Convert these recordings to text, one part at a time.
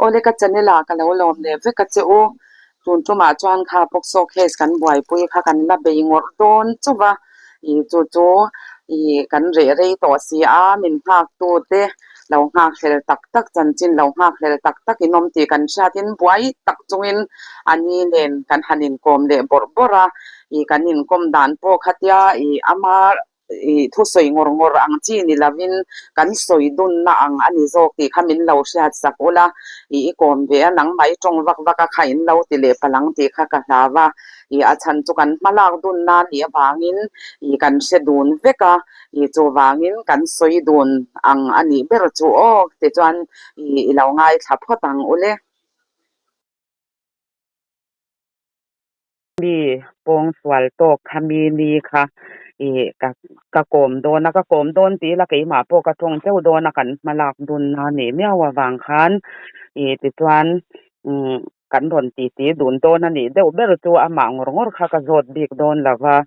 Awle ka channel ah ka lo lawm leh vek a che u. Tun tumah chuan kha POCSO case kan buaipui kha kan la bei ngawrh dawn chauh va, ih chu chu ih kan reh rei tawh si a, min nghak tu te lo nghak hlel tak tak chanchin lo nghak hlel tak tak in awm tih kan hriatin buai tak chungin a ni nen kan han inkawm leh bawrh bawrh a, ih kan inkawm dan pawh khatia ih ama ih thusawi ngawr ngawr ang chi ni lovin kan sawi dunna ang a ni zawk tih kha min lo hriat sak ula, ih i kawm ve a nangmah i tawng vak vak a kha in lo ti leh palang tih kha ka hlau a, ih a chhan chu kan hma lak dunna a nih avangin ih kan hre dun vek a, ih chuvangin kan sawi dun ang a nih ber chu aw tichuan ih i lo ngaithla phawt ang ule. Mi pawng sual tawk kha mi ni kha ih ka ka kawm dawn a, ka kawm dawn tih ila keimah pawh ka tawng teuh dawn a kan hma lak dunna nih miau avang khan ih tichuan umm kan rawn titi dun dawn a nih deuh ber chu amah ngawr ngawr kha ka zawt bik dawn lo va.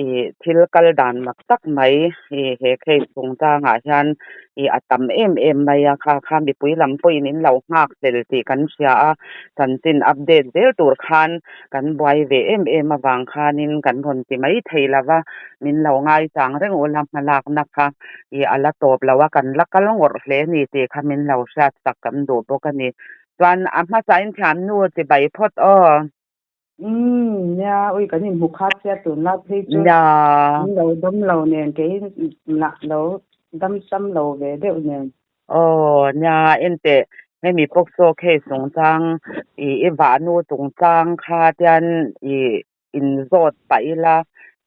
Ih thil kal dan mak tak mai ih he case chungchangah hian ih a tam em em mai a, kha kha mipui lam pawhin in lo nghak hlel tih kan hria a, chanchin update zel tur khan kan buai ve em em avang khanin kan rawn ti mai thei lo va, min lo ngaichang reng ula hmalakna kha ih a la tawp lo a, kan la kal ngawrh hle ni tih kha min lo hriat sak kan duh bawk a ni. Chuan a hmasain thiamnu chibai phawt aw. Umm nia ui kan inhmu khat sia tunlai phei chu Nia. min lo dam lo nen kei lah lo dam sam lo ve deuh nen. Aw nia enteh hemi POCSO case chungchang i i vahnu chungchang kha tian i inzawt pah ila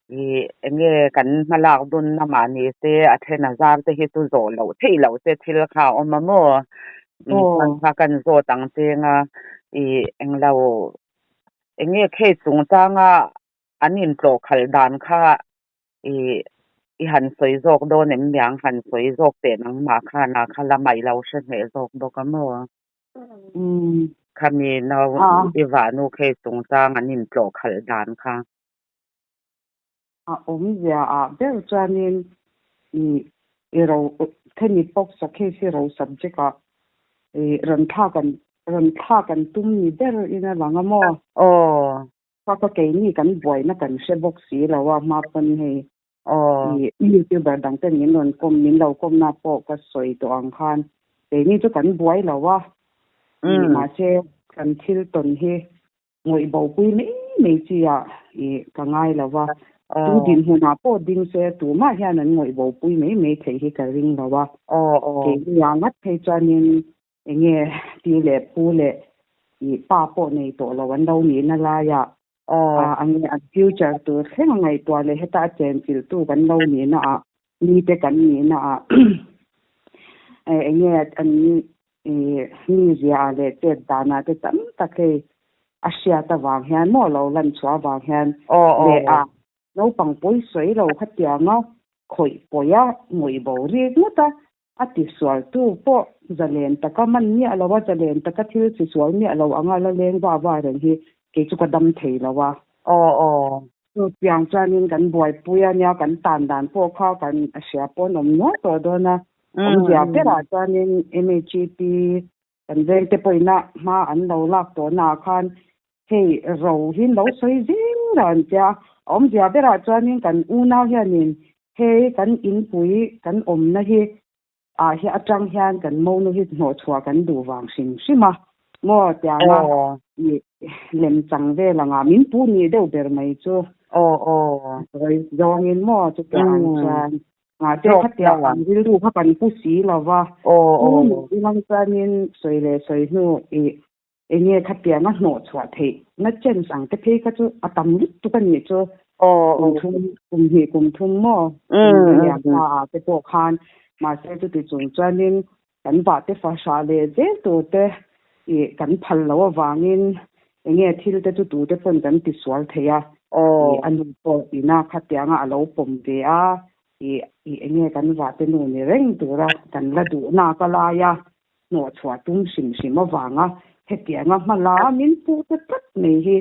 i enge kan hmalak dunna mah ni se a then a zar te hi chu zawh loh theih loh te thil kha a awm a maw? Chuan kha kan zawt ang cheng a i englo Eng nge case chungchanga an intlawh khalh dan kha i i han sawi zawk dawn em niang? Han sawi zawk teh nangmah khan a kha lamah i lo hre hneh zawk bawk a maw? Khami nau i vahnu case chungchang an intlawh khalh dan kha. A awmzia ah ber chuanin i i ro khemi POCSO case hi ro subject ah i rawn thlak an rawn thlak an tum ni ber in a lang a maw? Aw. Ka ka keini kan buaina kan hre bawk si lo a hma pawn hei Aw. i youtuber dang ten min rawn kawm min lo kawmna pawh ka sawi tawh ang khan keini chu kan buai lo a i mahse kan thil tawn hi Ngawih bopui mai mai chi ah ih ka ngai lo va, tu dinhmunah pawh ding se tumah hian an ngawih bopui mai mai theih hi ka ring lo a. Keini ah ngat phei chuanin eng nge pi leh pu leh ih pa pawh nei tawh lo an lo nihna laiah a nge an future tur thleng a ngaihtuah leh heta a chenchilhtu kan lo nihna ah mite kan nihna ah eng nge an I mizia ah leh chet danah te tam tak hei a hriat avang hian maw lo lan chhuah avang hian leh a naupang pawi sawi lo khatianga khawih pawi a ngawih bo rik ngawt a, a tisual tu pawh zalen taka man miah lo a, zalen taka thil chi sual miah lo anga la leng va va reng hi kei chu ka dam thei lo a. Chutiang chuanin kan buaipui a nia, kan tan dan pawh kha kan a hria pawh an awm nual tawh dawn a. Awmzia berah chuanin MHEP kan vengte pawhina hma an lo lak tawhnaah khan hei ro hi lo sawi zing lo an tia. Awmzia berah chuanin kan unau hianin hei kan inpui kan awmna hi ah hi atang hian kan monu hi hnawhchhuah kan duh vang hrim hrim a maw tianga ih lem chang vel anga min pu nih deuh ber mai chu sawi zawngin maw chutiang ang chuan mahse khatiang ang rilru kha kan pu si lo va pu nih ilang chuanin sawi leh sawi hnu ih eng nge khatianga hnawhchhuah theih na chance ang te phei kha chu a tam lutuk a nih chu kum thum kum hnih kum thum maw kum liam ta ah te pawh khan mahse chuti chung chuanin kan vah te fahrah leh zel tur te ih kan phal loh avangin eng nge thil te chu tu te pawn kan ti sual thei a ih a nu pawh ina khatianga a lo pawm ve a ih ih eng nge kan vah te nu ni reng tura kan la duh nak a lai a. Hnawhchhuah tum hrim hrim avanga hetianga hma la min pu ta tlat mai hi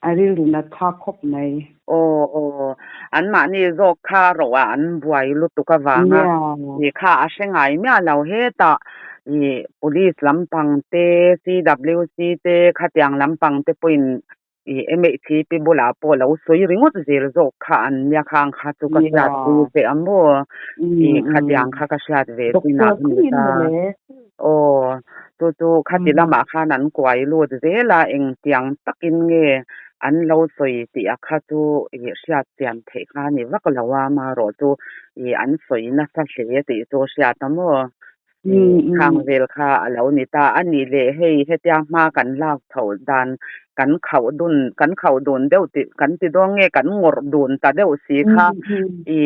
a rilru nat thlak khawp mai. Aw aw, anmahni zawk kha rawh ah an buai lutuk avanga Nia. Ni kha a hre ngai miah lo hetah. I police lampang te, CWC te, khatiang lampang te pawhin i MHCP bulah pawh lo sawi ringawt zel zawk kha an nia khang kha chu ka hriat pui ve a maw? I khatiang kha ka hriat ve chinah a ni ta. Aw, chu chu khati lamah khan an kuai lut zel a, engtiang takin nge an lo sawi tih a kha chu i hriat chian theih kha a ni vak lo a, amaherawh chu i an sawi nasa hle tih chu hriat a maw? Khang vel kha a lo ni ta a nih leh hei hetia hma kan lak chhoh dan kan khauh dun kan khauh dun deuh tih kan ti dawn nge kan ngawrh dun ta deuh si kha i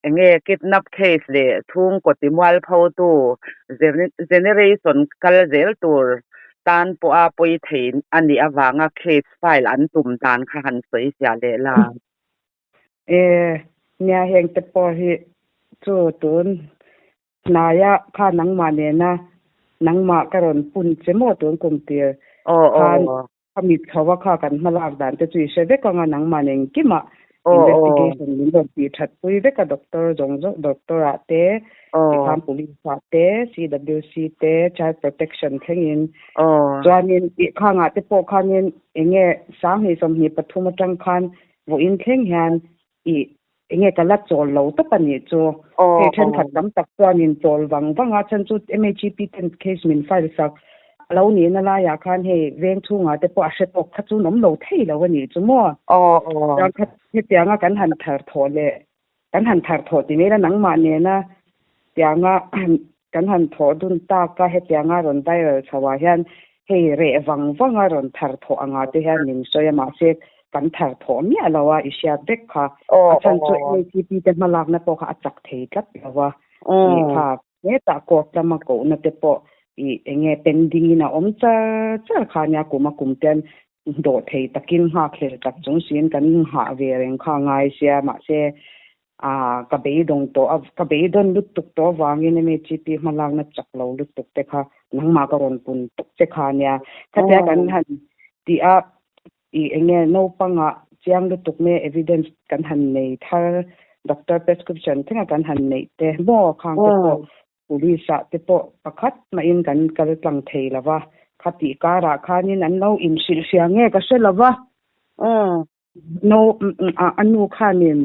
enge kidnap case leh chhungkaw ti mualpho tu generation kal zel tur tan pawha pawi thei a nih avanga case file an tum dan kha han sawi fiah leh la. E, nia heng te pawh hi chu tun Hnaia kha nangmah nena nangmah ka rawn pun che maw tun kum tir khan ka mit chho a kha kan hma lak dan te chu i hre vek anga nangmah nen engkimah investigation min rawn tih that pui vek a doctor zawng zawng doctor ah te tikhan police ah te CWC te child protection thlengin chuanin ih khangah te pawh khanin enge sanghnih 23 atang khan vawiin thleng hian I enge ka la chawl lo tawp a nih chu. Hei thenkhat tam tak chuanin chawl vang vang a, chhan chu MHEP ten case min file sak a lo nihna laiah khan hei veng chhungah te pawh a hre tawk kha chu an awm lo thei lo a nih chu maw. Chuan kha hetianga kan han thar thawh leh kan han thar thawh ti mai ila nangmah nena tianga kan han thawh dun tak a hetianga rawn viral chho ah hian hei reh vang vang a rawn thar thawh angah te hian min sawi a mahse kan thar thawh miah lo a i hriat vek kha a chhan chu MHCP te hmalakna pawh kha a chak thei tlat lo a ih kha hetah court lama kohna te pawh ih enge pending in a awm char char kha nia kum a kum te an dawh thei takin nghakhlel tak chung siin kan nghah ve reng kha a ngai sia mahse A, ka beidawng tawh a, ka beidawn lutuk tawh avangin MHP hmalakna chak lo lutuk te kha nangmah ka rawn pun tawp che kha nia. Khatia kan han tih a, i enge naupangah chiang lutuk nge evidence kan han nei thar, doctor prescription thlenga kan han neih te maw khang te pawh police ah te pawh pakhat mahin kan kal tlang thei lo va, khatih karah khanin an lo inhrilh hria nge ka hre lo va. No, a nu khanin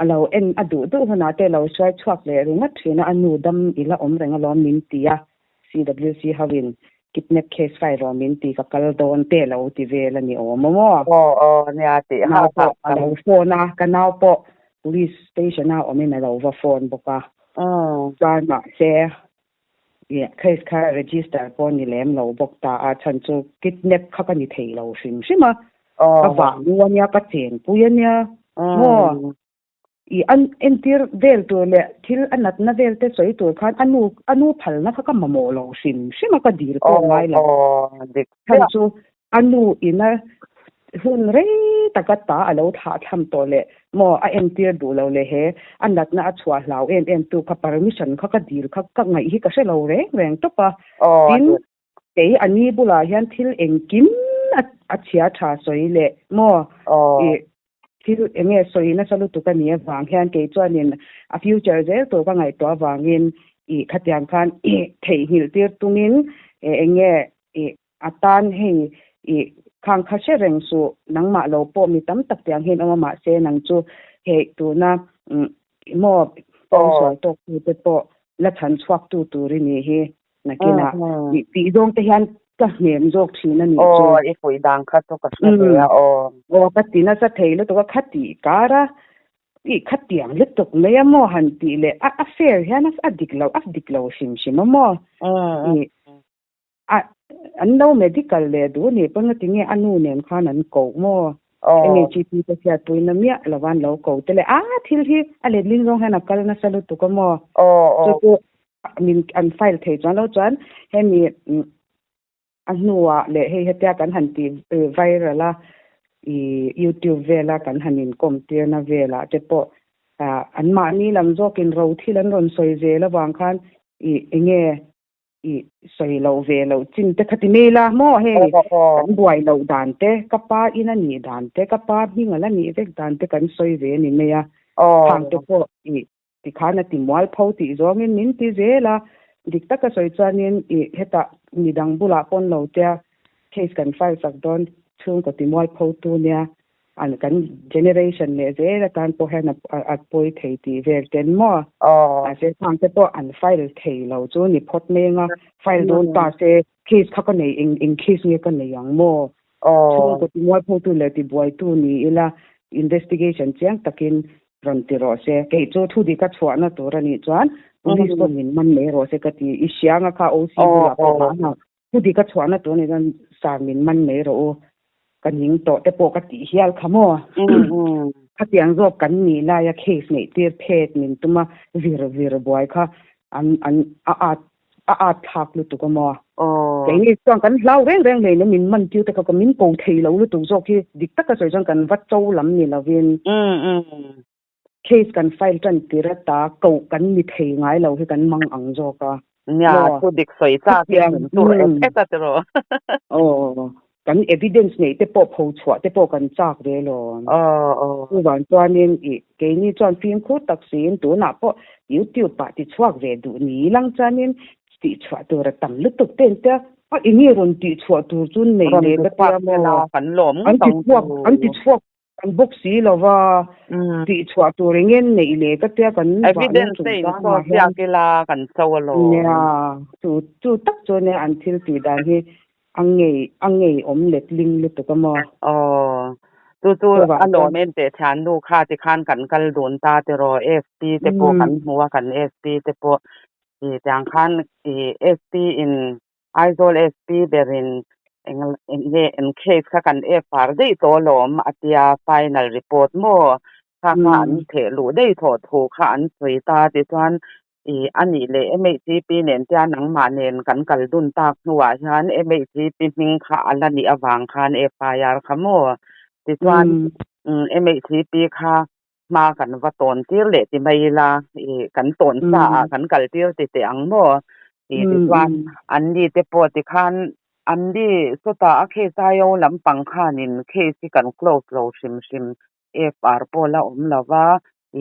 a lo en a duh duh hunah te lo hruai chhuak leh ringawt thin a, a nu dam i la awm reng alawm min ti a, CWC hoin kidnap case file rawh min ti ka kal dawn te lo ti vel a ni awm a maw? Aw aw nia tih Nau pawh a lo phone a, ka nau pawh police station a awmin a lo va phone bawk a, chuan mahse Case kha register pawh ni lem lo bawk ta a, chhan chu kidnap kha ka ni thei lo hrim hrim a, ka vah nu a nia, ka chenpui a nia maw? I an entir vel tur leh thil a natna vel te sawi tur khan a nu a nu phalna kha ka mamawh lo hrim hrim a, ka dil pawh ngai lo. Chhan chu A nu ina hun rei taka ta a lo thlah thlam tawh leh maw a entir duh lo leh he a natna a chhuah hlau em em tu kha permission kha ka dil kha ka ngaih hi ka hre lo reng reng tawp a. Tin, kei a ni bulah hian thil engkim a chhia tha sawi leh maw ih thil enge sawi nasa lutuk a nih avang hian kei chuanin a future zel tur ka ngaihtuah avangin ih khatiang khan ih theihnghilh tir tumin enge ih A tan hei i khang kha hre reng suh, nangmah lo pawh mi tam tak tiang hian awm a mahse nang chu hei tuna maw pawngsual tawk tu te pawh la chhan chhuak tu tur i nih hi nakinah tih tih zawng te hian ka hnem zawk thin a nih chu. Aw i fuih dan kha chu ka hre ve a aw. Aw ka ti nasa thei lutuk a kha tih kar a i kha tiang lutuk mai a maw han tih leh a a fair hian a dik lo a dik lo hrim hrim a maw i A an lo medical leh duh a nih pawn nga tinge a nu nen khan an koh maw? MHP te hriatpuina miah lova an lo ko te leh a thil hi a letling zawng hian a kal nasa lutuk a maw? Chu chu min an file thei chuan lo chuan hemi a hnuah leh hei hetia kan han tih viral a i youtube vela kan han inkawm tirna velah te pawh anmahni lam zawkin ro thil an rawn sawi zel avang khan i enge I sawi loh ve loh chin te kha ti mai la maw hei kan buai loh dan te ka pa in a nih dan te ka pa hming a la nih vek dan te kan sawi ve a ni mai a khang te pawh i tikhan a ti mual pho tih zawngin min ti zel a. Dik taka sawi chuanin i hetah midang bulah pawn lo tia case kan file sak dawn chhungkaw timualpho tu nia an kan generation leh zel atan pawh hian a pawi thei tih vel ten maw? Mahse khang te pawh an file thei lo chu ni phawt mai anga file dawn ta se case kha ka nei eng eng case nge ka nei ang maw? Chhungkaw timualpho tu leh tibuaitu ni ila investigation chiang takin rawn ti rawh se. Kei chu thu dik a chhuahna tur a nih chuan police pawn min man mai rawh se ka ti. I hrianga kha OC bulah pawh mahna thu dik a chhuahna tur a nih chuan sir min man mai rawh u. Ka ning tawh te pawh ka tih hial kha maw? Khatiang zawk kan nih laia case neih tir phet min tum a vir vir buai kha an an a at a at thlak lutuk a maw? Keini chuan kan hlau reng reng hlein min man tir te kha ka min ko thei lo lutuk zawk hi dik taka sawi chuan kan va cho lam ni lovin case kan file tan tir ata koh kan ni thei ngai lo hi kan mang ang zawk a. Nia, thu dik sawi chak in min tur et et a tiraw. Aw, kan evidence neih te pawh pho chhuah te pawh kan chak ve lawm. Chuvang chuanin i keini chuan fimkhur tak siin tunah pawh YouTube ah tichhuak ve duh ni lang chuanin tihchhuah tur a tam lutuk te an tia, a enge rawn tihchhuah tur chu nei leh ka tia maw? An tichhuak an tichhuak Kan bawk si lo va, tihchhuah tur eng nge neih leh ka tia kan vahna chungchang ah hian. Nia, chu chu tak chu nia an thil tih dan hi a ngei a ngei awm let ling lutuk a maw. Aw, chu chu a lawm em teh thiannu kha tikhan kan kal dun ta tiraw SP te pawh kan hmu a, kan SP te pawh i tiang khan i SP in Aizawl SP berin eng nge eng case kha kan FR daih tawh alawm a tia final report maw kha kha an theh luh daih thawh thu kha an sawi ta tichuan ih a nih leh MHCP nen tia nangmah nen kan kal dun tak hnuah hian MHCP hming kha a la nih avang khan FIR kha maw tichuan MHCP kha hma kan va tawn tir leh ti mai ila ih kan tawn sa ah kan kal tir ti teh ang maw tih ti chuan an ni te pawh tikhan an ni sawtah a case aio lampang khanin case hi kan close lo hrim hrim FR pawh la awm lo va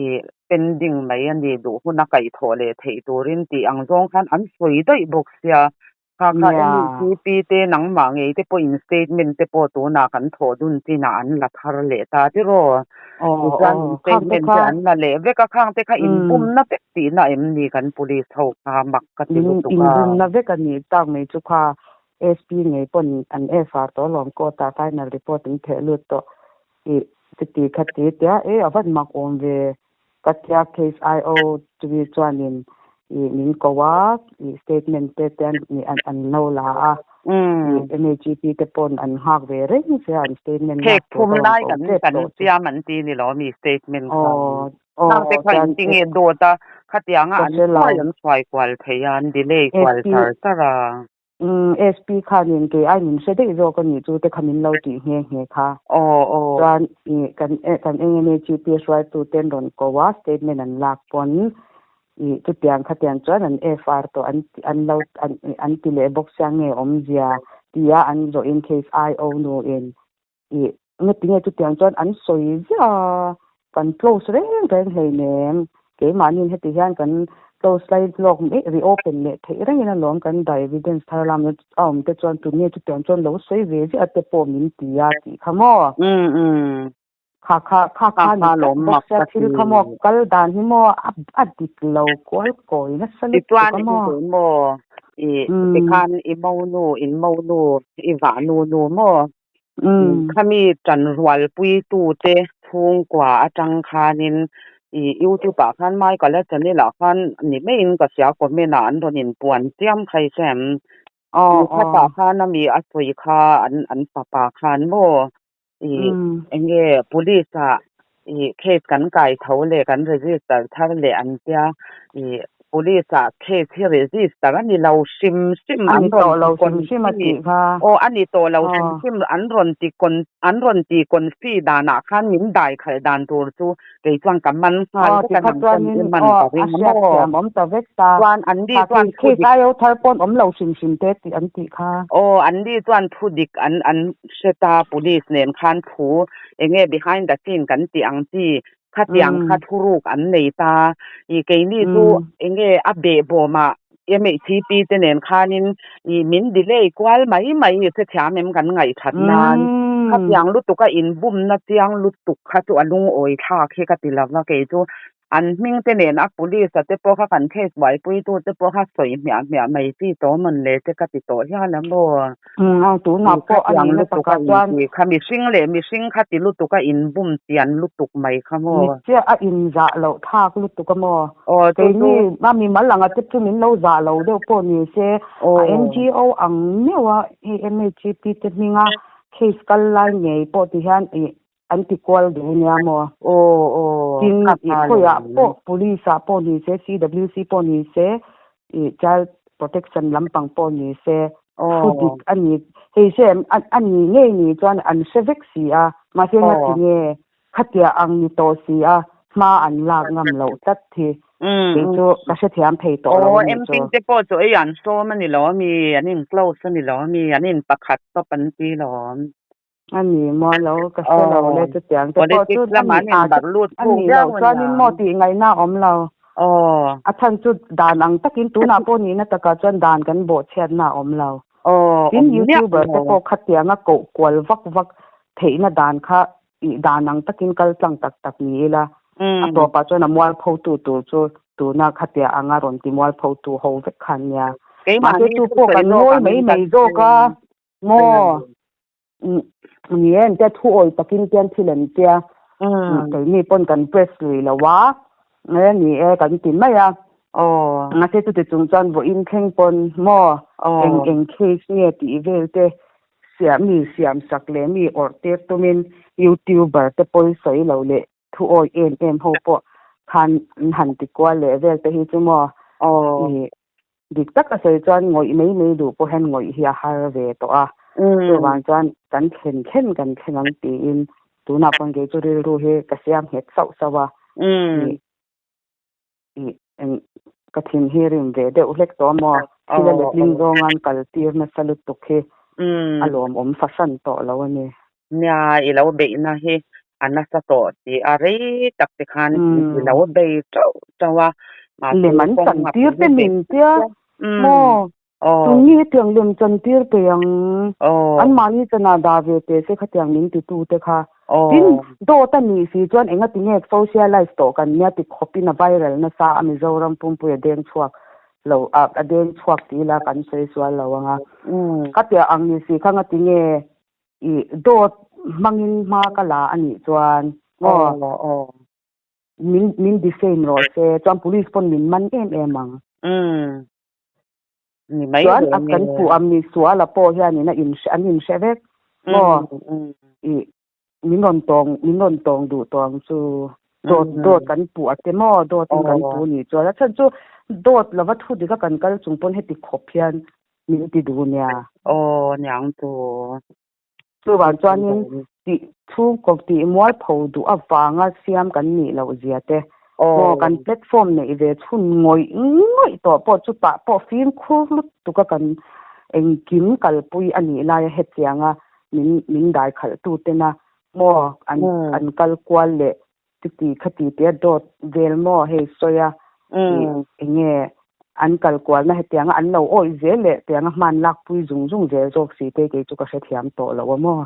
ih pending mai a ni duh huna kaihthawh leh theih turin tih ang zawng khan an sawi daih bawk sia. Kha kha NECP te nangmah ngei te pawhin statement te pawh tunah kan thawh dun chinah an la thar leh ta tiraw? Tichuan statement te an la leh vek a, khang te kha inbumna vek tihna em ni kan police ho kha mak ka ti lutuk a. Inbumna vek a nih tak mai chu kha SP ngei pawn an FR tawh alawm court ah final report an theh lut tawh tih chuti kha ti tia e a van mak awm ve Ka tia case IO chumi chuanin ih min ko a, ih statement te te an an lo la a, ih MHEP te pawn an nghak ve reng che a an statement lak tur ka rawn ko tep tawh chu. Siam an ti ni lo mi statement kha. Khang te kha in ti nge dawt a, khatianga an hruai an hruai kual thei a, an delay kual char char a. Umm SP khanin kei ai min hre daih zawk a nih chu te kha min lo tih nghe nghe kha. Chuan ih kan kan NMHP hruaitu ten rawn ko a statement an lak pawn ih chutiang khatiang chuan an FR tawh an an lo an an ti leh bawk sia nge awmzia tia an zawh in case IO nu in Ih, ngatinge chutiang chuan an sawi ziah a, kan close reng reng hleinem. Keimahniin heti hian kan close lai lawk mai reopen leh theih rengin alawm kan dah evidence thar lam a awm te chuan tunge chutiang chuan lo sawi ve ziah te pawh min ti a tih kha maw? Kha kha kha kha ni tlat bawk sia thil kha maw kal dan hi maw a dik lo kual kawi nasa lutuk a maw? Maw i tikhan i monu in monu i vah nu nu maw Khami tanrualpuitute chhungkua atang khanin i youtube ah khan Michael a channel ah khan ni maiin ka hria comment ah an rawn inpuan chiam kha i hre em? Khatah khan ami a sawi kha an an fapa khan maw i enge police ah i case kan kai tho leh kan register thar leh an tia i Police ah case hi register a ni lo hrim hrim an rawn ti confi aw a ni tawh lo hrim hrim an rawn ti con an rawn ti confi danah khan min dai khalh dan tur chu kei chuan ka man nghal vek a nang chuan i man ka ring a maw chuan an ni chuan thu dik aw an ni chuan thu dik an an hre ta police nen khan thu enge behind the scene kan tih ang chi Khatiang kha thuruk an nei ta. I keini chu enge a behbawmah MHCP te nen khanin i min delay kual mai mai i hrethiam em kan ngaihthat nan. Khatiang lutuk a inbumna chiang lutuk kha chu a lungawi thlak hi ka ti lova kei chu an hming te nen a police a te pawh kha kan case buaipui tu te pawh kha sawi hmiah hmiah mai chi tawh mawn le te ka ti tawh hial a maw. A tunah pawh a Khatiang nihna lutuk a takah chuan. inti kha mihring leh mihring kha ti lutuk a inbum chian lutuk mai kha maw. Mit chiah a inzah loh thlak lutuk a maw. Aw chu chu. Keini a mimal anga te chu min lo zah lo deuh pawh ni se a Aw. NGO ang meuh a hei MHP te hminga case kal lai ngei pawh ti hian ih an ti kual duh nia maw. Aw aw Tin ka ih pa khawiah lo. pawh police ah pawh ni se CWC pawh ni se ih child protection lampang pawh ni se thu Aw. dik a ni hei se a ni ngei ni chuan an hre vek si a mahse ngati Aw. nge khatia ang ni tawh si a hma an lak ngam loh tlat hi kei chu ka hrethiam thei tawh lo Aw a nih MP chu. te pawh chu ei an sawm a ni lo ami an in close a ni lo ami an in pakhat tawp an ti lawm. A ni maw lo ka hre lo le Aw chutiang te pawh chu politics a lamah ni an a in barh lut a thuk nih viau loh a chuanin maw niang. tih ngaihna a awm lo. Aw. A chhan chu dan ang takin tunah pawh nihna takah chuan dan kan bawhchhiatna a awm lo. Aw Tin awm miah YouTuber te lo. pawh khatianga koh kual vak vak theihna dan kha ih dan ang takin kal tlang tak tak ni ila a tawpah chuan a mualphotu tur chu tuna khatia anga rawn ti mualphotu ho vek kha an nia. Mahse Keimahni chu pawh thusawi kan zawk ngawi ang mai in kan mai zawk a maw? Ni e, tia thu awi takin tian thil an tia, keini pawn kan press lui lo a, e ni e kan ti mai a. Mahse chuti chung chuan vawiin thleng pawn maw eng eng case nge tih vel te siam mi siam sak leh mi awrh tir tumin youtuber te pawi sawi lo leh thu awi em em ho pawh khan an han ti kual leh vel te hi chu maw i Dik taka sawi chuan ngawih mai mai duh pawh hian ngawih hi a har ve tawh a, chuvang chuan kan thlen thlen kan thleng ang tiin tunah pawn kei chu rilru hi ka siam nghet sauh sauh a, ih ih eng ka thin hi rim ve deuh hlek tawh a maw, thil a letling zawnga an kal tir nasa lutuk hi a lawmawm fahran tawh lo a ni. Nia i lo beihna hi a nasa tawh tih a rei tak te khan i lo bei teuh teuh a, mahse Lem an kawng chan a tir te min tia maw? Tunni hetiang lem chan tir pe ang an mahni chanah dah ve teh se khatiang min titu te kha. Tin, dawt a nih si chuan engati nge socialise tawh kan nia ti khawpin a viral nasa a Mizoram pumpuia deng chhuak lo a deng chhuak ti ila kan sawi sual lo ang a. Khatiang ang ni si kha ngati nge I dawt hmangin hma ka la a nih chuan maw min min defame rawh se chuan police pawn min man em em ang. Ni mai Chuan dawn a kan nge. puh a mi suala pawh hianin a in an in hre vek maw i min rawn tawng min rawn tawng duh tawh ang chu dawt dawt kan puh a te maw dawt in kan puh nih chuan a chhan chu dawt lova thu dik a kan kal chung pawn heti khawp hian min ti duh nia. Aw niang chu. Chuvang chuanin tih chhungkaw tih mualpho duh avanga siam kan nih loh zia te maw kan platform neih ve chhun ngawih ngawih tawh pawh chutah pawh fimkhur lutuk a kan engkim kalpui a nih laia hetianga min min dai khalh tu tena maw an an kal kual leh chuti khati tia dawt vel maw hei sawi a ih enge an kal kualna hetianga an lo awih zel leh tianga hman lakpui zung zung zel zawk si te kei chu ka hrethiam tawh lo a maw.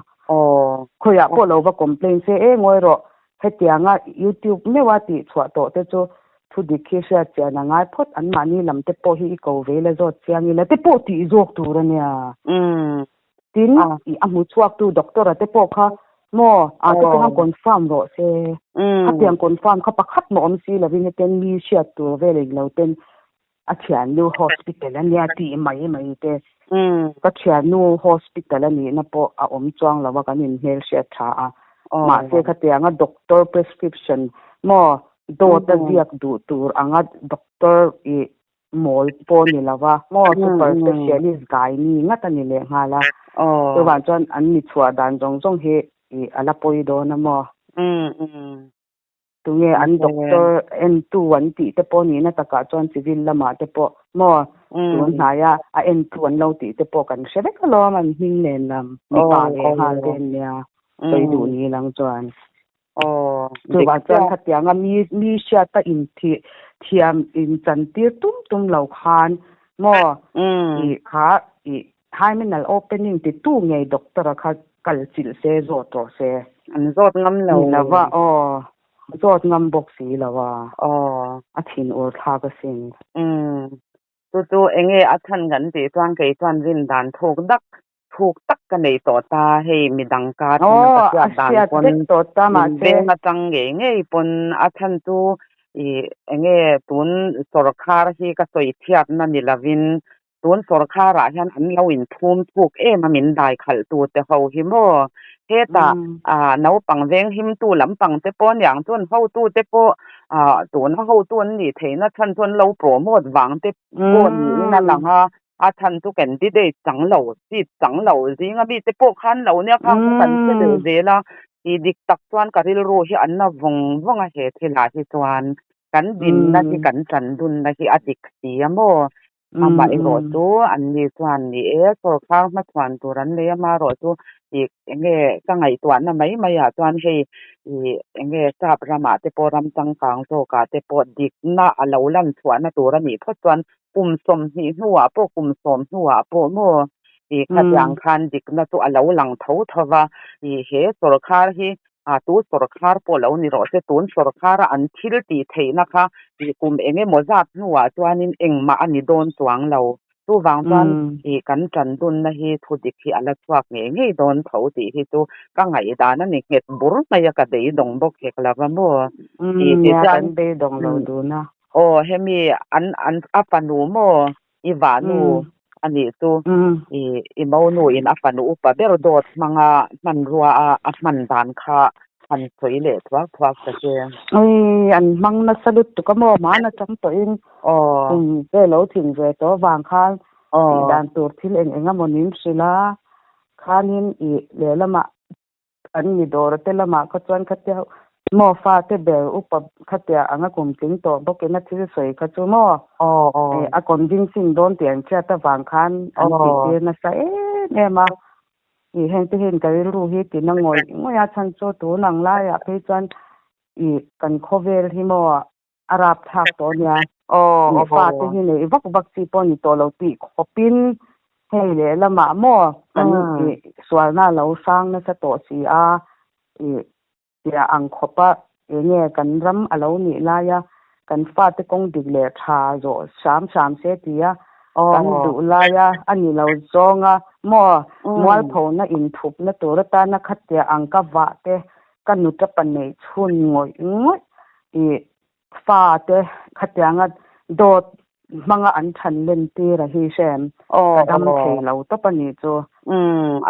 Khawiah pawh lo va complain se e ngawi rawh hetianga youtube meuha tih chhuah tawh te chu thu dik hi hriat chian a ngai phawt an mahni lam te pawh hi i ko ve ila zawt chiang ila te pawh tih zawk tur a nia. Tin, i a hmu chhuaktu doctor-a te pawh kha maw a te pawh khan confirm rawh se. Khatiang confirm kha pakhat maw awm si lovin hetiang mi hriat tur vel eng lo ten a thiannu hospital a nia tih mai mai te. Ka thiannu hospital a nihna pawh a awm chuang lo a kan inhmel hriat tha a. Mahse khatianga doctor prescription maw dawt a ziak duh tur anga doctor i mawl pawh ni lo a maw super specialist gai ni ngat a ni leh nghal a chuvang chuan an mi chhuah dan zawng zawng hi ih a la pawi dawn a maw tunge an doctor entu an tih te pawh nihna takah chuan civil lamah te pawh maw tun hnaia a entu an lo tih te pawh kan hre vek alawm an hming nen lam mipa leh nghal te an nia sawi duh ni lang chuan. Aw, dik Chuvang chuan chiah. khatianga mi mi hriata inthih thiam inchantir tum tum lo khan Maw? I kha i hymenal opening ti tu ngei doctor a kha kal chilh se zawt rawh se. An zawt ngam lo. Ni lova aw. Zawt ngam bawk si lo a. Aw. A thin ur thlak asin. Umm. Chu chu enge a chhan kan tih chuan kei chuan rin dan thuk dak thuk tak ka nei tawh ta hei midang kar tuna ka Aw, a hriat dan hriat pawn vek tawh ta min mahse. veng atang ngei ngei pawn a chhan chu i enge tun sawrkhar hi ka sawi chhiatna ni lovin tun sawrkharah hian an lo inthum thuk em a min dai khalh tu te ho hi maw hetah ah naupang veng himtu lampang te pawh aniang chuan hotu te pawh ah tuna hotu an nih theihna chhan chu an lo promote vang te pawh niin a lang a. A chhan chu candidate chang lo, seat chang lo zinga mite pawh khan lo nia khang chu kan hre leh zel a, tih dik tak chuan ka rilru hi an na vawng vawng a he thilah hi chuan kan dinna hi kan chan dunna hi a dik si a maw? Amaherawh chu an ni chuan ni e, sawrkhar hmachhuan tur an nei a, amaherawh chu ih enge ka ngaihtuahna mai mai ah chuan hei ih enge sap ramah te pawh ram changkang zawkah te pawh dikna a lo lan chhuahna tur a nih phawt chuan Kum 20 hnuah pawh kum 10 hnuah pawh maw i khatiang khan dikna chu a lo lang tho tho va, i he sawrkhar hi a tu sawrkhar pawh lo ni rawh se tun sawrkhara an thil tih theihna kha i kum eng emaw zat hnuah chuanin engmah a ni dawn chuang lo. Chuvang chuan i kan tan dunna hi thu dik hi a la chhuak ngei ngei dawn tho tih hi chu ka ngaihdan a ni nghet bur mai a ka beidawng bawk hek lo va maw i Nia tichuan kan beidawng lo dun a. Aw hemi an an a fanu maw i vahnu a nih chu i i monu in a fanu upa ber dawt hmanga hmanrua a a hman dan kha han sawi leh thuak thuak ta che. Ui an hmang nasa lutuk a maw hmana chang tawhin Aw. kum te lo thin ve tawh avang khan tih dan tur thil eng eng emaw nin hrilh a khanin i lehlamah An mi dawr te lamah kha chuan khatia maw fate ber upa khatia anga kum tling tawh bawkin a thil sawi kha chu maw a convincing dawn tih an hriat avang khan an tih tir nasa em em a. Ih heng te hian ka rilru hi tina ngawih ngawih a chhan chu tun ang laiah phei chuan ih kan khawvel hi maw a rap thlak tawh ania. Ih fate hi neih vak vak chi pawh ni tawh lo tih khawpin hei lehlamah maw kan ih sualna a lo hrang nasa tawh si a, ih tia ang khawpa eng nge kan ram a lo nih laia kan fate kawng dik leh tha zawh hram hram se tia kan duh laia a ni lo zawnga maw mualphona inthupna tur atana khatia ang ka vah te Ka nuta pa neih chhun ngawih ngawih i fa te khatianga dawt hmanga an than len tir a hi hrem ka dam thei lo tawp a nih chu.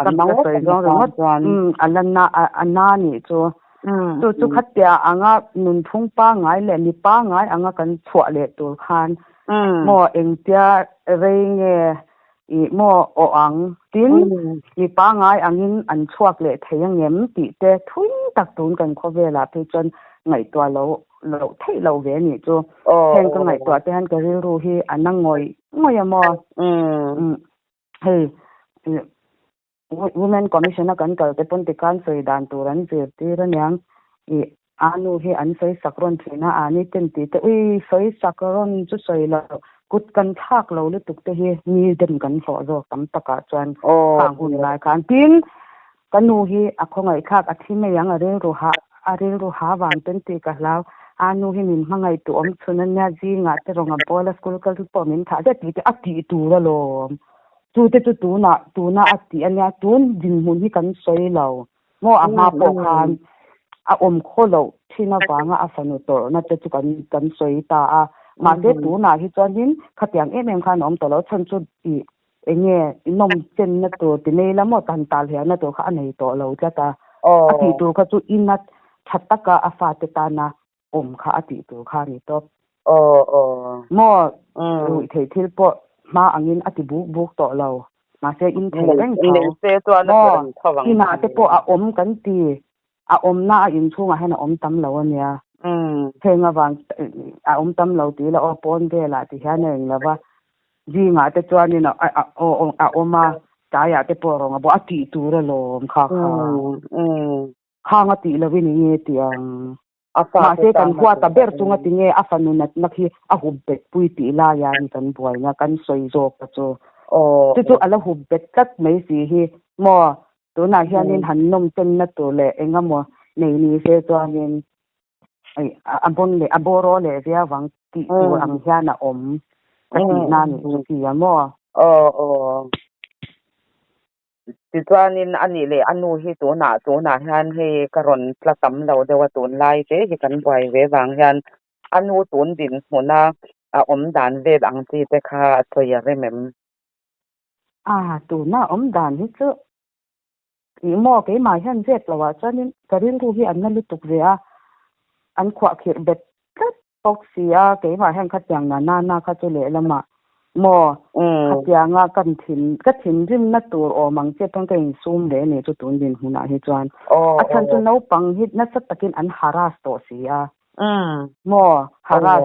Ka ka sawi zawng ringawt a la na a na nih chu. Chu chu khatia anga nunphung pangngai leh mi pangngai anga kan chhuah leh tur khan maw engtia rei nge Ih maw aw ang, tin mi pangngai angin an chhuak leh thei angem tih te thui tak tun kan khawvelah phei chuan ngaihtuah lo loh theih loh ve anih chu. Heng ka ngaihtuah te hian ka rilru hi a na ngawih ngawih a maw. Hei Women Commission a kan kal te pawn tikhan sawi dan tur an zirtir aniang. Ih a nu hi an sawi sak rawn thin a, a ni ten tih te ui sawi sak rawn chu sawi lo kut kan thlak lo lutuk te hi mi dem kan hlawh zawk tam takah chuan khang hun lai khan tin ka nu hi a khawngaih thlak a thi mai ang a rilru hah a rilru ha vang ten tih ka hlau a nu hi min hmangaih tu awm chhun ania zingah te rawn a bawl a school kal pawh min thah zet tih te a tih tur alawm. Chu te chu tunah tuna a tih ania tun dinhmun hi kan sawi lo maw a hma pawh khan a awm khaw loh thin avanga a fanu tawrhna te chu kan kan sawi ta a mahse tunah hi chuanin khatiang em em khan a awm tawh lo chhan chu ih eng nge nawm chenna tur ti nei la maw tan tal hianna tur kha a nei tawh lo tlat a a tih tur kha chu ina tha taka a fate tana awm kha a tih tur kha a ni tawp. Maw ruih theih thil pawh hma angin a ti buk buk tawh lo. Mahse in thei reng tho. Maw inah te pawh a awm kan ti. A awmna a inchhungah hian a awm tam lo a nia. Heng avang a awm tam lo tih la aw pawn velah ti hian a eng lo va. Zingah te chuanin a awm a, tlaiah te pawh rawng a bawh a tih tur alawm kha kha. Khang a tih lovin eng nge tih ang? A fate Mahse kan tana huat a tur ber a chunga ni. tinge a fanu natna khi a hup bet pui tih laia ni kan buaina kan sawi zawk ta chu. Aw Chu chu a la hup bet tlat mai si hi maw tunah hianin Mm. han nawm chenna tur leh engemaw nei ni se chuanin a bawn leh a bawraw leh viau ang tih tur ang Mm. hian a awm ka tihna a nih chu Mm. ti a maw. Aw aw. Tichuanin a nih leh a nu hi tunah tunah hian hei ka rawn tla tam lo deuh a tunlai te hi kan buai ve vang hian a nu tun dinhmuna a awm dan vel ang chi te kha a sawi a rem em? A, tuna awm dan hi chu ih maw keimah hian zep loh ah chuanin ka rilru hi an na lutuk ve a, an khuahkhirh bet tlat bawk si a, keimah hian khatiang na na na kha chu lehlamah maw khatianga kan thin ka thinrimna tur awm ang che pawn ka insum ve a nih chu tun dinhmunah hi chuan. A chhan chu naupang hi nasa takin an harass tawh si a, maw harass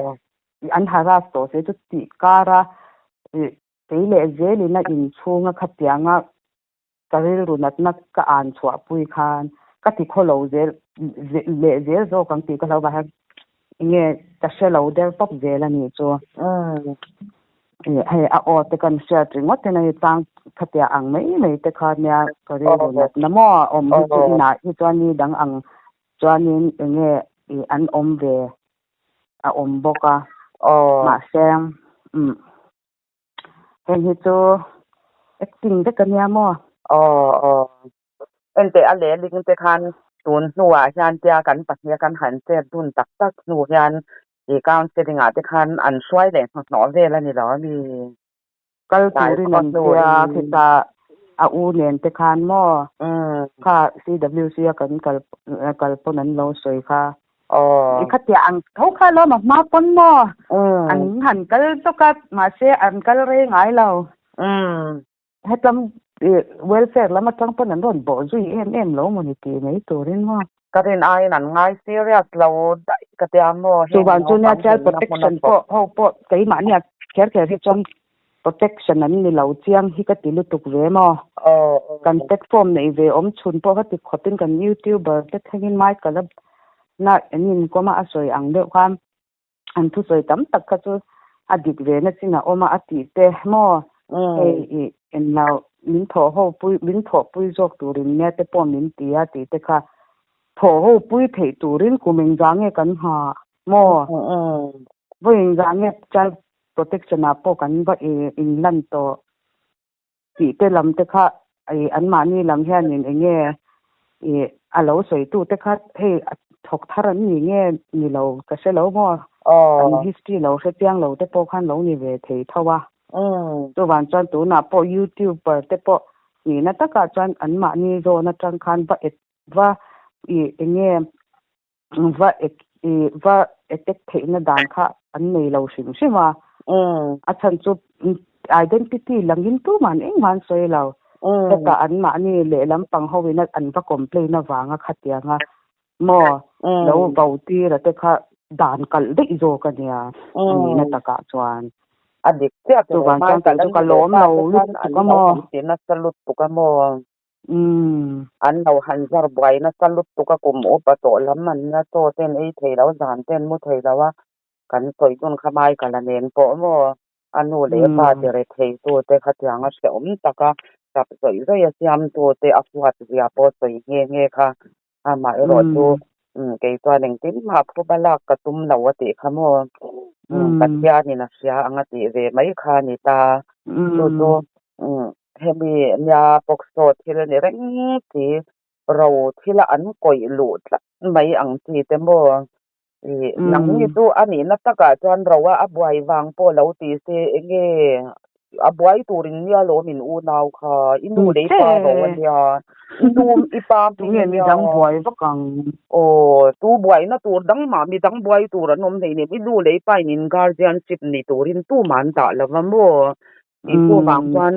an harass tawh si chu tih kara kei leh zelin a inchhunga khatianga ka rilru natna ka an chhuahpui khan ka ti khaw lo zel leh zel zawk ang tih ka hlau vang hian enge ka hre lo der tawp zel a nih chu. Hei a aw te kan hriat ringawt in a ni tlang khatia ang mai mai te kha nia ka rilru natna maw awm hi chu inah hi chuan ni dang ang chuanin enge an awm ve a awm bawk a mahse umm. Heng hi chu acting vek a nia maw? Aw aw. Enteh a lehling te khan tun hnuah hian tia kan pahnih a kan han chet dun tak tak hnu hian i counselling ah te khan an hruai leh hnahnawh vel a ni lo ami? Kal Tlai turin khawp an tia hnuin. khita a u nen te khan maw? Kha CWC a kan kal kal pawn an lo sawi kha. Aw. I khatiah ang tho kha lawm a hma pawn maw? An han kal zawk a, mahse an kal rei ngai lo. Hetlam welfare lam atang pawn an rawn bawh zui em em lo maw ni tih mai turin maw? Ka rin aiin an ngai serious lo daih ka tia maw heng Chuvang chu nia naupang child hlimna hmun a protection thawk. pawh ho pawh keimahnia kher kher hi chuan protection an ni lo chiang hi ka ti lutuk ve maw? Aw aw. Kan platform neih ve awm chhun pawh ka ti khawpin kan youtuber te thlengin Michael a na an inkawm a a sawi ang deuh khan an thusawi tam tak kha chu a dik ve na chin a awm a a tih te maw hei i englo min thawh ho pui min thawh pui zawk turin nia te pawh min ti a tih te kha thawh ho pui theih turin kum engzah nge kan nghah maw vawi engzah nge child protection ah pawh kan va inlan tawh tih te lam te kha i anmahni lam hianin eng nge i a lo sawitu te kha hei a thawk thar an ni nge ni lo ka hre lo maw an history lo hre chiang lo te pawh khan lo ni ve thei tho a chuvang chuan tunah pawh youtuber te pawh nihna takah chuan anmahni zawn atang khan va va i eng nge va i va attack theihna dan kha an nei lo hrim hrim a, a chhan chu identity langin tuman engmah an sawi lo, hetah anmahni lehlam pang ho ina an va complain avanga khatianga maw lo vo tir a te kha dan kalh daih zawk a nia a nihna takah chuan. A dik chiah tiraw Chuvang chuan Michael kei a chu ka nu leh lawm pa lo te khan lutuk an a lo maw. han ti nasa lutuk a maw. Umm. An lo han zar buai nasa lutuk a kum upa tawh lam an nia chaw ten ei thei lo zan ten mu thei lo a kan sawi dun kha Michael a nen pawh maw a nu leh a pa ti re thei tu te khatiang a hrehawm tak a tap zawih zawih a siam tu te a huat zia pawh sawi nghe nghe kha amaherawh chu kei chuan engtin mah phuba lak ka tum lo a tih kha maw Pathianin a hria ang a tih ve mai kha a ni ta chu chu Hemi nia POCSO thil a ni reng si, ro thila an kawih luh tlat mai ang chi te maw? Ih, nangni chu a nihna takah chuan roa a buai vang pawh lo ti se enge a buai turin nia lawm in unau kha, i nu leh i pa ro a nia, i nu i pa hming a Tunge nia. midang buai vak ang? Aw, tu buaina tur dang mah midang buai tur an awm hleinem, i nu leh i pa in in guardianship ni turin tumah an dah lo va maw? Tih chuvang chuan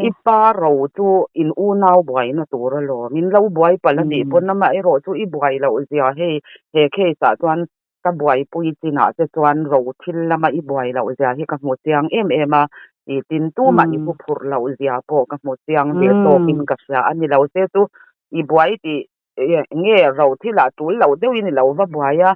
i pa ro chu in unau buaina tur alawm. In lo buai palh a nih pawn amaherawh chu i buai loh zia hei he case ah chuan ka buaipui chinah te chuan ro thil lama i buai loh zia hi ka hmu chiang em em a, ih tin tumah i huphurh loh zia pawh ka hmu chiang ve tawkin ka hria a ni lo se chu i buai tih. Enge ro thil ah tul lo deuhin i lo va buai a,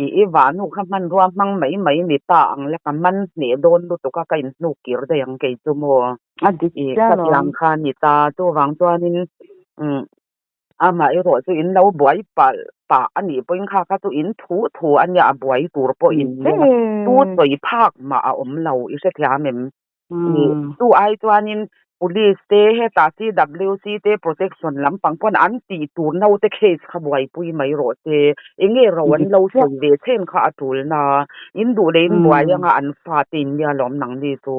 i i vahnu kha hmanrua hmang mai mai ni ta ang la ka man hneh dawn lutuk a ka inhnuk kir daih ang kei chu maw? A dik I chiah ka lawm. tiang kha ni ta, chuvang chuanin umm amah erawh chu in lo buai palh pah a nih pawhin kha kha chu in thu thu a nia a buai tur pawh in nia tu sawi phak mah a awm lo i hrethiam em? Chu ai chuanin Police te hetah CWC te protection lampang pawn an tih tur naute case kha buaipui mai rawh se. Enge ro an lo sawi ve chhen kha a tul na. In duh leh in buai anga an fate in nia lawm nangni chu.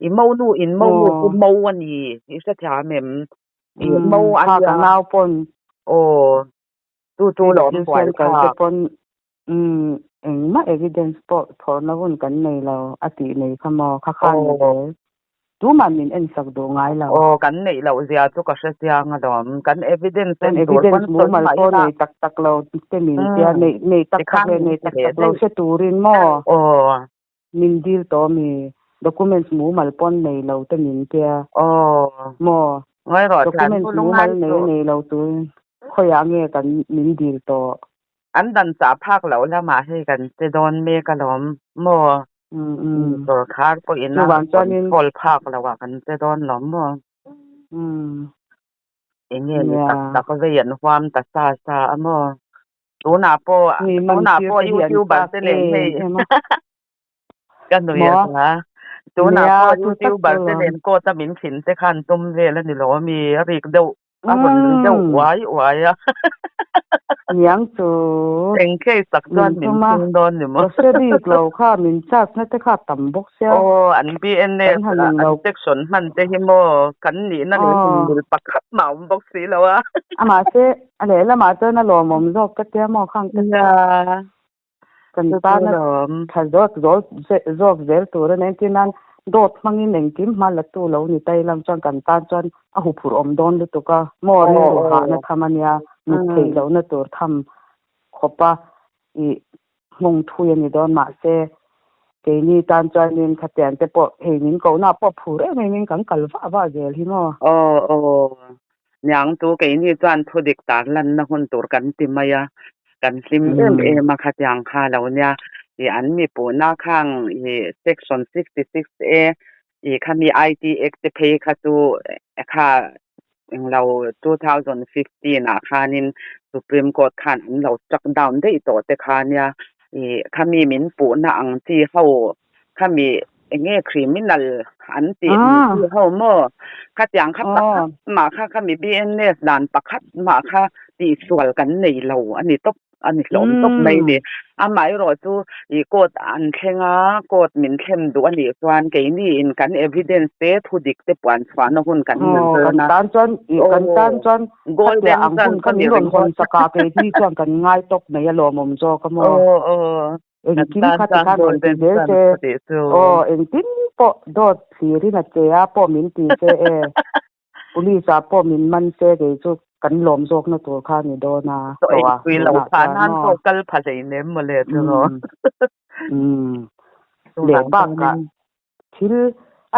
I monu in monu chu mo a ni i hrethiam em? I mo a nia. Ka nau pawn. Aw chu chu lawm buai thlak. Umm, engmah evidence pawh thawhna hun kan nei lo a tih nei kha maw? Kha khan ni zel. Tumah min ensak duh ngai lo. Aw, kan neih loh zia chu ka hre chiang alawm. Kan evidence en tur pawn sawi mumal pawh nei tak tak lo te min tia, nei nei tak tak leh nei tak tak lo hre turin maw? Aw. Min dil tawh mi? Documents mumal pawn nei lo te min tia. Aw. Maw? Ngawi rawh, thian Documents chu lungngai mumal nei suh. nei lo turin khawiah nge kan min dil tawh? An dan chah phak loh lamah hei kan che dawn mek alawm maw? Sawrkhar pawhin a Chuvang chuanin control phak loh ah kan che dawn lawm maw? Enge ni tak tak vei an huam ta sa sa a maw? Tunah pawh Mi man tunah tir pawh te hi an YouTuber chak te nen em hei em a. Ka nui a Maw? nia. Tunah Nia, pawh chu tak YouTuber chu te lawm. nen court a min thin te khan tum vel a ni lo ami a rik deuh a rawn ri deuh uai uai a. Niang chu Eng case tak min chuan min tum a, chhung dawn ni maw? ka hre bik lo kha min charge na te kha a tam bawk sia. Aw, an BNS Kan han an in lo. section hman te hi maw kan nihna leh Aw. inmil pakhat mah a awm bawk si lo a. Amah se a lehlamah chuan a lawmawm zawk ka tia maw khang te chu. Nia. Kan tana tha zawk zawk zel tur a nen tin nan dawt hmangin engkim hma la tu lo ni ta ilang chuan kan tan chuan a huphurh awm dawn lutuk a, maw rilru hahna tham a nia, mut theih lohna tur tham khawpa ih hmung thui a ni dawn mahse keini tan chuanin khatiang te pawh hei min kohna pawh phur em em in kan kal vah vah zel hi maw. Aw aw Niang chu keini chuan thudik tar lanna hun tur kan ti mai a, kan hlim em em a khatiang kha lo nia. Ih an mi puhna khang ih section 66A ih khami IT Act te phei kha chu kha englo 2015 ah khanin Supreme Court khan an lo struck down daih tawh te kha nia. Ih khami min puhna ang chi ho Khami enge criminal an tih ang chi ho maw? Khatiang kha pakhat mah kha khami BNS dan pakhat mah kha tihsual kan nei lo a ni tawp a ni hlawm tawp mai ni. Amaherawh chu ih court an thleng a, court min thlen duh a nih chuan keini in kan evidence te thudik te puan chhuahna hun kan nei Aw, dawn kan a. tan chuan ih kan tan Aw, chuan golden khatia ang hun chance kha a ni min rawn ringawt. hawn sak a, keini chuan kan ngai tawp mai a lawmawm zawk a maw? Aw aw. Engkim kha ti khan rawn ti zel che. Aw, engtin pawh dawt thlirin a che a pawh min ti che e. Police ah pawh min man che kei chu kan lawm zawkna tur kha ni dawn a tawh a tunah chuan maw. Umm. Leh bakah thil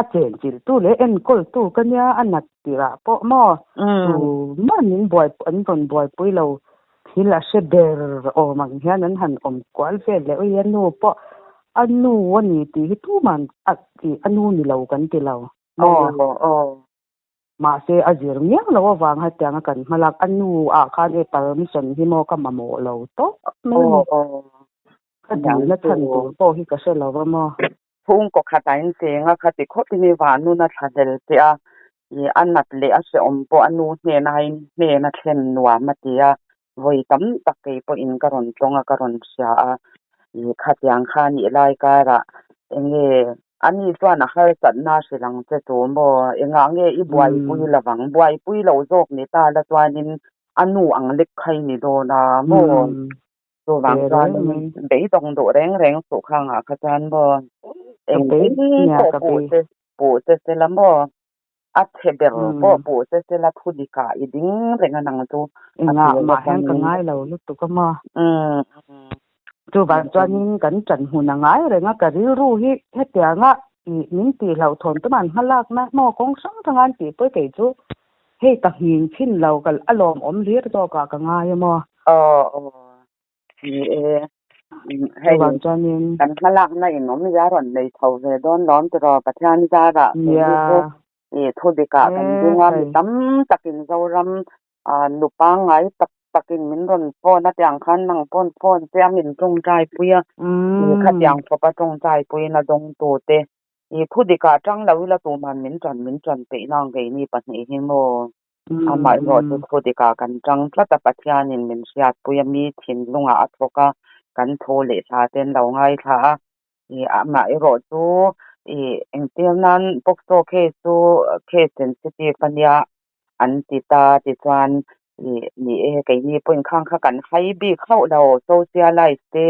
a chenchilhtu leh enkawltu ka nia a nat tirah pawh maw tumah min buai an rawn buaipui lo thil a hre ber awm ang hian an han awm kual vel leh ui a nu pawh a nu a ni tih hi tuman a tih a nu ni lo kan ti lo maw mahse a zir miau lo avang hetianga kan hmalak a nu ah khan e permission hi maw ka mamawh lo tawp mai a ni ka dilna chhan tur pawh hi ka hre lo va maw. Chhungkaw khat a incheng a, khati khawpin i vahnun a thlahlel che a, i a nat leh a hrehawm pawh a nu hnena in hnen a thlen nuam a ti a, vawi tam tak kei pawhin ka rawn tawng a, ka rawn hria a, i khatiang kha nih lai karah enge ani chuan a harsatna a hrilh ang che tu maw, engah nge i buaipui lovang, buaipui lo zawk ni ta la chuanin a nu ang lek kha i ni dawn a maw? Chuvang chuan beidawng duh reng reng suh khangah kha chuan maw engtin pawh puh che puh che se la maw a chhe ber pawh puh che se la thu dikah i ding reng a nang chu a Engah tir mah hian ka atangin. ngai lo lutuk a maw. Chuvang chuanin kan ṭan hmun a ngai reng a, ka rilru hi hetianga ih min tihhlauhthawn tuman hmalakna maw kawng hrang hranga an tih pawi kei chu. Hei ka nghing chin lo ka a lawmawm hlir zawkah ka ngai a maw? Aw aw ni e hei Chuvang chuanin kan hmalakna in awmzia rawn nei chho ve dawn lawm tiraw Pathian zarah keini chu i thudikah kan ding a mi tam takin Zoram nu pangngai tak takin min rawn phone a tiang khan nang pawn phone che a min tawngtai pui a i khatiang khawpa tawngtai puiin a dawngtu te i thudikah tang lo ila tuhman min tan min tan peih nang keini pahnih hi maw amaherawhchu thudikah kan tang tlat a Pathianin min hriatpui a mi thinlungah a thawk a kan thu leh thla te an lo ngaithla a. I amaherawh chu i engtir nan POCSO case chu case sensitive a nia an ti ta tichuan i ni e keini pawhin khang kha kan hai bik hauh lo socialize te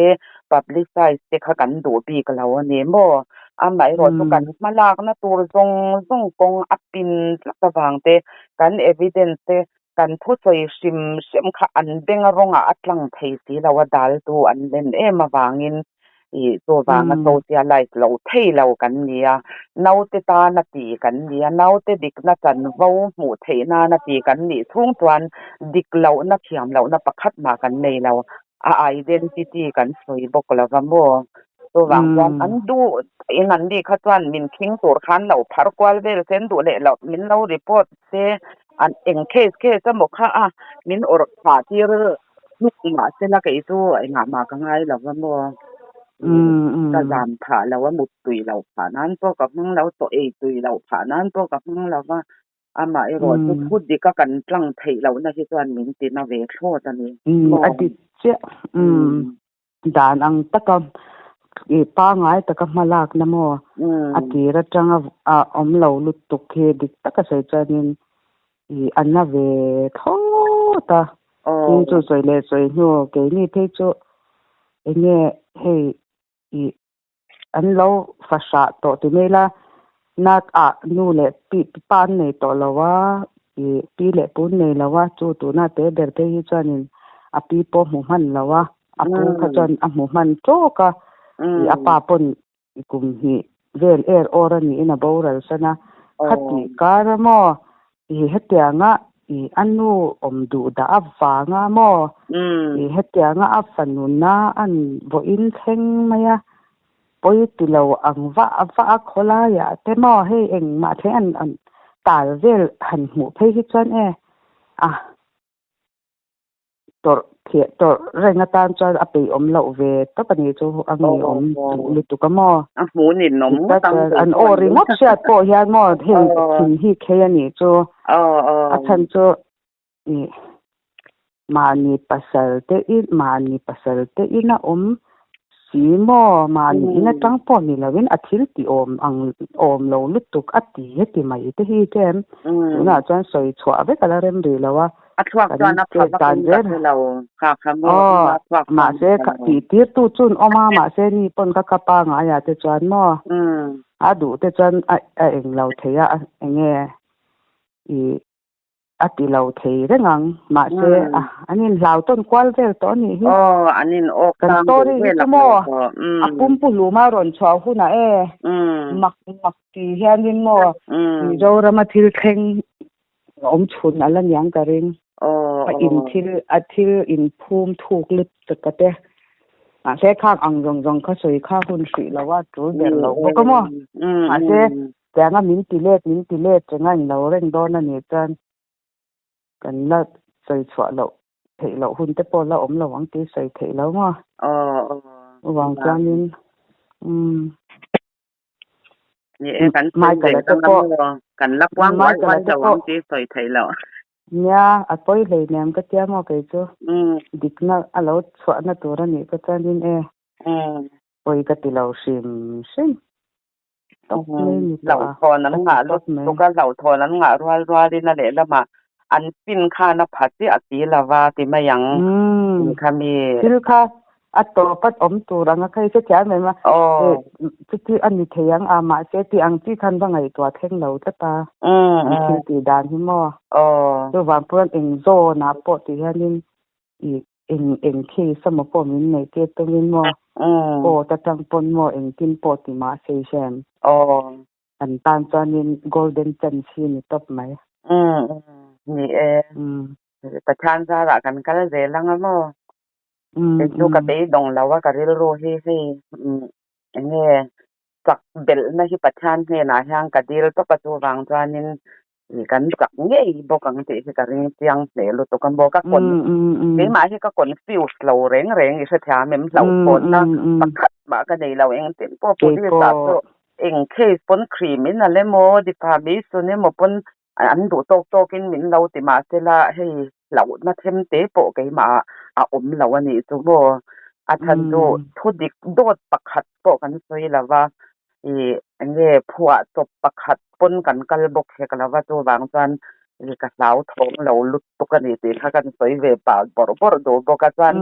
publicize te kha kan duh bik lo a ni maw amaherawh chu kan hmalakna tur zawng zawng kawng a pin tlat avang te kan evidence te kan thusawi hrim hrim kha an benga rawngah a tlang thei si lo a daltu an len em avangin ih chuvanga socialize lo thei lo kan ni a, naute tana ti kan ni a, naute dikna chanvo hmuh theih nana ti kan nih chhung chuan dik lohna thiam lohna pakhat mah kan nei lo, a identity kan sawi bawk lo va maw? Chuvang chuan an duh in an ni kha chuan min khing tur khan lo phar kual vel se an duh leh loh min lo report se an eng case case emaw kha a min awrh phah tir hnuk mah sela kei chu engah mah ka ngai lo va maw ka zam phah lo a mut tui loh phah nan pawh ka hmang lo chaw ei tui loh phah nan pawh ka hmang lo va amah erawh chu thu dik a kan tlang theih lohna hi chuan min ti na ve thlawt a ni maw. A dik chiah dan ang taka i pangai taka hma lakna maw a tir atanga a awm lo lutuk hi dik taka sawi chuanin i a na ve thlawt a tin chu sawi leh sawi hnu keini phei chu enge hei i an lo fahrah tawh ti mai la nak ah nu leh pi pa an nei tawh lo a ih pi leh pu an nei lo a chu tuna te ber phei hi chuanin a pi pawh hmu hman lo a a pu kha chuan a hmu hman tawk a ih a pa pawn kum hnih vel er awr a niin a boral san a khatih kar a maw Ih hetianga ih a nu awm duh dah avanga maw? Ih hetianga a fanu na an vawiin thleng mai a, pawi ti lo ang vah vah a khawlaiah te maw hei engmah thleng an an tal vel han hmuh phei hi chuan e a. Tawrh thiah tawrh reng atan chuan a peih awm loh ve tawp a ni chu a ngei awm duh lutuk a maw? A hmuh nin awm ngawt ang an aw ringawt hriat pawh hian maw heng thin hi khei a nih chu a chhan chu ih mahni pasal te in mahni pasal te in a awm si maw mahni in atang pawh ni loin a thil ti awm ang awm lo lutuk a ti heti mai te hi che em tunah chuan sawi chhuah vek a la rem rih lo a. A thluak chuan a pha vak in ka hre lo kha kha maw Aw a thluak chuan mahse kha tih tir tu chu an awm a mahse ni pawn ka ka pa ngaiah te chuan maw a duh te chuan a a eng lo thei a enge i a ti lo thei reng ang mahse a an in hlau tawn kual vel tawh a nih hi Aw an in awk kan tlang story duh hi vel chu a maw tawh a pumpu hlum a rawn chhuah hunah e mak mak ti hianin maw Mizorama thil thleng Awm chhun a la niang ka ring. A in thil a thil in phum thuk lutuk a te. Mahse khang ang zawng zawng kha sawi kha hun hrih lo a tul ber lo bawk a maw. Mahse tianga min ti let min ti let reng a in lo reng dawn a nih chuan kan la sawi chhuah loh theih loh hun te pawh la awm lo ang tih sawi theih lo maw. Chuvang chuanin umm. Ni e, kan sawi Michael ve a te ang pawh maw? Kan la puang ual Michael ual a te lo pawh ang tih sawi theih loh. Nia, a pawi hleinem ka tia maw kei chu. Dikna a lo chhuahna tur a nih ka chuanin e, pawi ka ti lo hrim hrim tawp mai ni tawh a, Hlauhthawn an ka ti ngah tawp mai. lutuk a, hlauhthawn an ngah rual rualin a lehlamah an pin khan a pha chiah si lova ti mai ang kha mi. Thil kha A tawp a awm tur ang a kha i hrethiam em a, chuti a ni thei ang a, mahse tih ang chi khan va ngaihtuah thleng lo tlat a, an thil tih dan hi maw. Chuvang pawh hian eng zawnah pawh tih hianin i eng eng case emaw pawh min neih tir tumin maw, court atang pawn maw engtin pawh ti mahse i hre em. An tan chuanin golden chance hi ni tawp mai. Ni e. Pathian zarah kan kal zel ang a maw? Kei chu ka beidawng lo a, ka rilru hi hei eng nge chak belhna hi Pathian hnenah hian ka dil tawp a, chuvang chuanin kan chak ngei bawk ang tih hi ka ring chiang hle lutuk a maw? Ka con keimah hi ka confuse lo reng reng i hrethiam em? Hlauhthawnna pakhat mah ka nei lo, engtin pawh police ah pawh eng case pawn cream in a lem aw, defamation emaw pawn An duh tawk tawkin min lo ti mah sela hei hlauhna them te pawh keimah ah a awm lo a nih chu maw? A chhan chu thu dik dawt pakhat pawh kan sawi lo va, ih eng nge phuah chawp pakhat pawn kan kal bawk hek lo va, chuvang chuan ih ka hlau thawng lo lutuk a ni tih kha kan sawi ve pah bawrh bawrh duh bawk a, chuan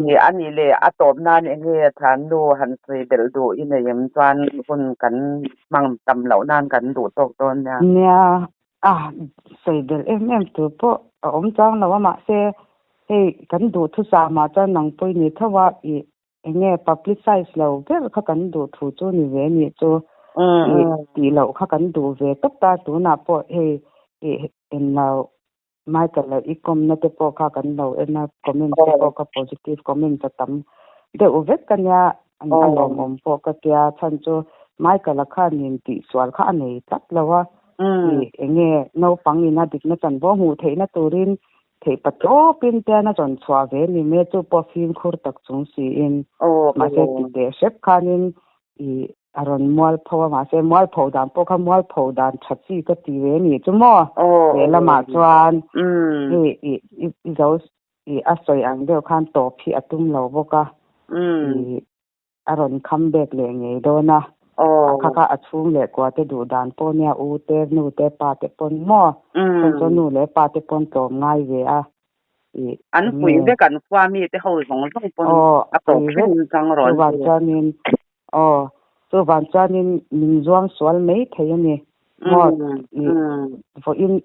ih a nih leh a tawp nan eng nge thiannu han sawi belh duh i nei em chuan hun kan Hmang tam loh nan kan duh tawk dawn nia. Nia, a sawi belh em em tur pawh a awm chang lo a, mahse hei kan duh thusam ah chuan nang pawh i ni tho a, ih eng nge publicize lo ber kha kan duh thu chu ni ve nih chu, ih tih loh kha kan duh ve tawp ta, tunah pawh hei ih englo Michael a i kawmna te pawh kha kan lo en a, comment te pawh kha positive comment a tam deuh vek a nia, a lawmawm pawh ka tia, chhan chu Michael a khan in tihsual kha a nei tlat lo a, i eng nge naupang in a dikna chanvo hmuh theihna turin theih patawpin te an a rawn chhuah ve ni mai a, chu pawh fimkhur tak chung siin, mahse ti teh hrep khanin i A rawn mualpho a, mahse mualpho dan pawh kha mualpho dan tha chi ka ti ve anih chu maw? Lehlamah chuan hei i i zo i a sawi ang deuh khan tawp hi a tum lo bawk a, i a rawn come back leh ngei dawn a, a kha kha a chhung leh kua te duh dan pawh nia u te nu te pa te pawn maw? Chuan chuan nu leh pa te pawn tlawm ngai ve a, i An puih vek an khua mi te ho zawng zawng pawn a tawp thleng chang rawh an ti. Chuan Aw, chuvang chuanin min zuang sual mai thei a ni. Maw, i vawiin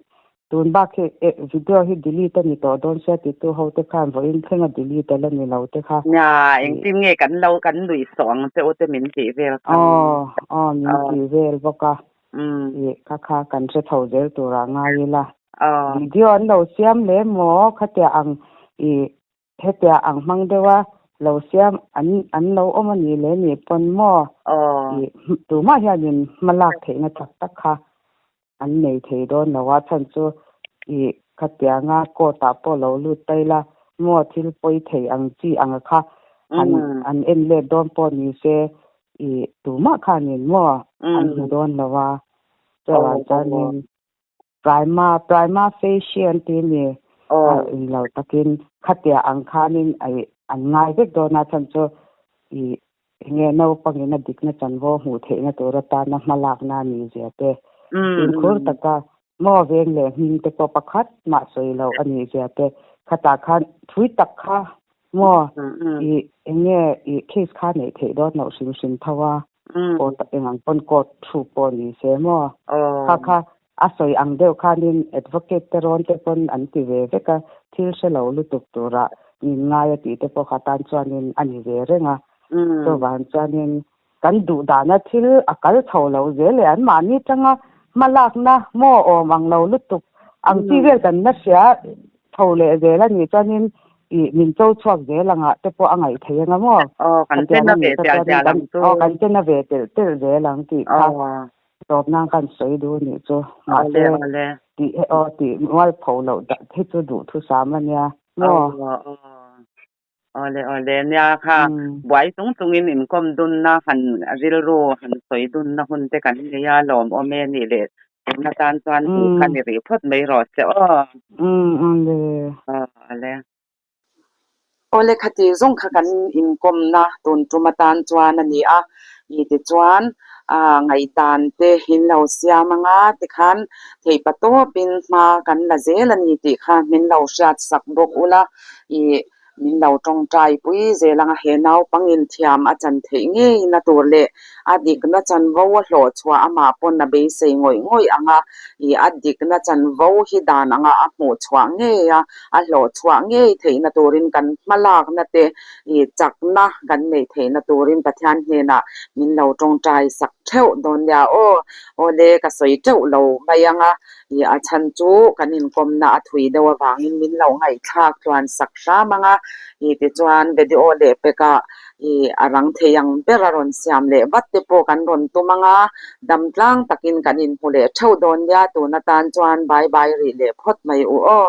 tun bak hi eh video hi delete a ni tawh dawn sia titu ho te khan vawiin thlenga delete a la ni lo te kha. Nia, engtin nge kan lo kan nuih sawh ang che u te min tih vel kha. Aw, aw min tih vel bawk a. I kha kha kan hre chho zel turah ngai ila. Video an lo siam leh maw khatia ang i Hetia ang hmang deuha lo siam an an lo awm a nih leh nih pawn maw tih tumah hianin hma lak theihna tak tak kha an nei thei dawn lo a, chhan chu ih khatianga court ah pawh lo lut ta ila maw thil pawi thei ang chi anga kha han an en let dawn pawh ni se ih tumah khanin maw an hmu dawn lo a, chuvang chuanin Prima, prima facie an ti ni. A in lo takin khatia ang khanin ai an ngai vek dawn a, chhan chu i enge naupangin a dikna chanvo hmuh theihna tur atana hma lakna a nih zia te, fimkhur taka maw veng leh hming te pawh pakhat mah sawi loh a nih zia te, khatah khan thui tak kha maw i enge i case kha neih theih dawn loh hrim hrim tho a. Court eng ang pawn court thu pawh ni se maw? Kha kha a sawi ang deuh khanin advocate te rawn te pawn an ti ve vek a, thil hre lo lutuk tura min ngai a tih te pawh kha tan chuanin a ni ve reng a. Chuvang chuanin kan duh dana thil a kal chho lo zel leh anmahni tanga hma lakna maw awm ang lo lutuk ang chi vel kan la hria Tho leh zel a nih chuanin ih min cho chhuak zel angah te pawh a ngaih thei anga maw? Aw, kan Khatiang chena a nih ve kha tial chuanin tial kan ang chu. aw kan chena ve telh telh zel ang tih kha tawp nan khan sawi duh a nih chu. Awle Mahse awle. tih he aw tih mual pho loh dah hi chu duhthusam a nia Aw maw? aw. Awle awle nia kha buai chung chungin inkawm dunna han rilru han sawi dunna hun te kan nei a lawmawm e nih leh tun atan chuan tih kha ni rih phawt mai rawh se aw. Awle. Aw awle. Awle khati zawng kha kan inkawmna tun tum atan chuan a ni a, i tichuan ngaihdan te in lo siam anga tikhan theihpa tawpin hma kan la zel a ni tih kha min lo hriat sak bawk ula i min lo tawngtai pui zel anga he naupangin thiam a chan theih ngei na tur leh a dikna chanvo a hlawh chhuah amah pawn a beisei ngawih ngawih anga i a dikna chanvo hi dan anga a hmuh chhuah ngei a a hlawh chhuah ngei theihna turin kan hma lakna te i chakna kan neih theihna turin Pathian hnenah min lo tawngtai sak theuh dawn nia aw. Awle ka sawi teuh lo mai anga. Ih a chhan chu kan inkawmna a thui deuh avangin min lo ngaihthlak tluan sak hram ang a. Ih tichuan video leh pekah ih a rang thei ang ber a rawn siam leh vat te pawh kan rawn tum ang a. Dam tlang takin kan inhmu leh theuh dawn nia tun atan chuan bye bye rih leh phawt mai u aw.